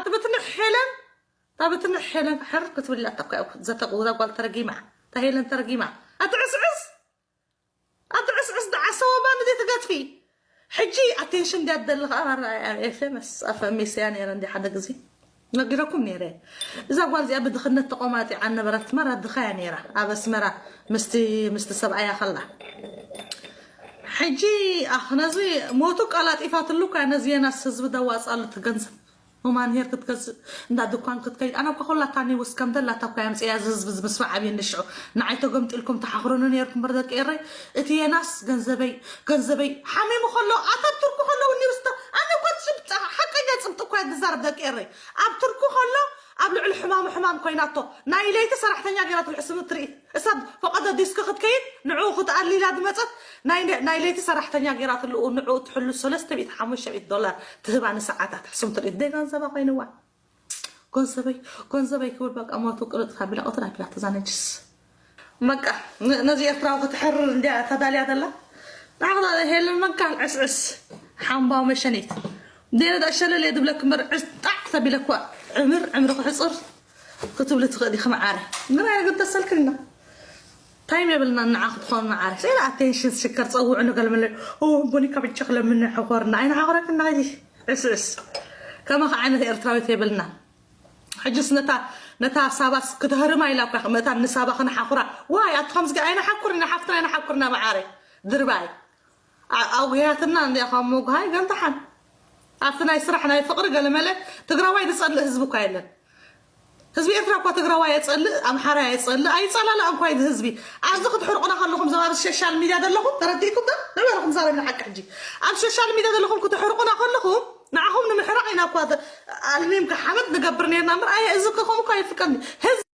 ትብትንሕ ሄለን፣ ታብትንሕ ሄለን ሕር ክትብላ እኮ እዛ ጓል ተረጊማ። እታ ሄለን ተረጊማ። ኣትዕስዕስ ኣትዕስዕስ፣ ደዓሰወባ ንዘይ ትገትፊ። ሕጂ ኣቴንሽን እንዲያ ትደሊ ከዓ ማራ ኤፌመስ ኣፈ ሜስያ ነይረ እንዲ ሓደ ግዜ ነጊረኩም ነይረ። እዛ ጓል እዚኣ ብድኽነት ተቆማጢዓ ነበረት። ማራ ድኻያ ነይራ ኣብ ኣስመራ ምስቲ ምስቲ ሰብኣያ ከላ። ሕጂ ኣኽ ነዚ ሞቱ ቀላጢፋትሉ እኳ ነዚ የናስ ህዝቢ ደዋፃሉ ትገንዘብ። ሁማን ሄር ክትገዝእ እንዳ ድኳን ክትከይድ ኣነ እኮ ኩላታ ኒውስ ከም ደላታ እኮ ያምፅያ ዝህዝቢ ዝምስፋ ዓብየ ንሽዑ ንዓይ ተገምጢልኩም ተሓኽሩኒ ነርኩም በር ደቂ ኤረይ። እቲ የናስ ገንዘበይ ገንዘበይ ሓሚሙ ከሎ ኣታ ኣብ ቱርኩ ከለዉ ኒውስ ተ- ኣነ እኮ ትሽብጣ ሓቀኛ ፅብጥ እኮ እያ ዝዛረብ ደቂ ኤረይ። ኣብ ቱርኩ ከሎ ኣብ ልዕሊ ሕማሙ ሕማም ኮይናቶ ናይ ለይቲ ሰራሕተኛ ገይራ ትልሕስኑ ትርኢ። እሳ ፈቐዶ ዲስክ ክትከይድ ንዕኡ ክትኣሊ ኢላ ዝመጸት ናይ ናይ ለይቲ ሰራሕተኛ ገይራ ትልኡ ንዕኡ ትሕሉ ሰለስተ ሚእቲ ሓሙሽተ ሚእቲ ዶላር ትህባ ንሰዓታት ሕሱም ትርኢ ደይ ገንዘባ ኮይንዋ። ጎንዘበይ ጎንዘበይ ክብል በቃ ሞቱ ቅልጥ ካቢላ ቅትል ኣቢላ ተዛነጅስ በቃ ነ- ነዚ ኤርትራዊ ክትሕርር እንዲያ ተዳልያ ዘላ። ንዓቕዳ ሄለን መንካል ዕስዕስ ሓምባው መሸኒት ደነ ዳሸለል የድብለክ እምበር ዕስጣዕ ተቢለኳ ዕምር ዕምሪ ክሕፅር ክትብሊ ትኽእል ኢኺ መዓረ። ግን ኣየገደሰልክን ኢና። ታይም የብልና ንዓ ክትኾኑ መዓረ። ስለ ኣቴንሽን ሽከር ፀውዑ ንገልምለ። ኦ፣ ቦኒ ካብ እጨ ክለምን ሕኾርና። ኣይንሓኾረክና ኸዚ። ዕስዕስ። ከማኻ ዓይነት ኤርትራዊት የብልና። ሕጅስ ነታ ነታ ሳባስ ክተህርማ ኢላ እኳ መታን ንሳባ ክንሓኹራ። ዋይ፣ ኣቲ ከምዚ ኣይንሓኩርና፣ ሓፍትና ኣይንሓኩርና መዓረ። ድርባይ። ኣ- ኣውግያትና እንዲያ ካብ ምጉሃይ ገንታሓን ኣብቲ ናይ ስራሕ ናይ ፍቅሪ ገለመለ ትግራዋይ ዝጸልእ ህዝቢ እኳ የለን። ህዝቢ ኤርትራ እኳ ትግራዋይ የጸልእ፣ ኣምሓራ የጸልእ፣ ኣይጸላላእን እኳ እዩ ህዝቢ። ኣብዚ ክትሕርቁና ከለኹም ዞም ኣብ ሶሻል ሚድያ ዘለኹም ተረዲእኩም ዶ? ንበረኹም ዛረብ ንሓቂ ሕጂ ኣብ ሶሻል ሚድያ ዘለኹም ክትሕርቁና ከለኹም ንዓኹም ንምሕራቕ ኢና እኳ ተ- ኣልሚም ክሓመድ ንገብር ነርና እምበር ኣየ እዚ ከኸም እኳ ይፍቀድኒ ህዝቢ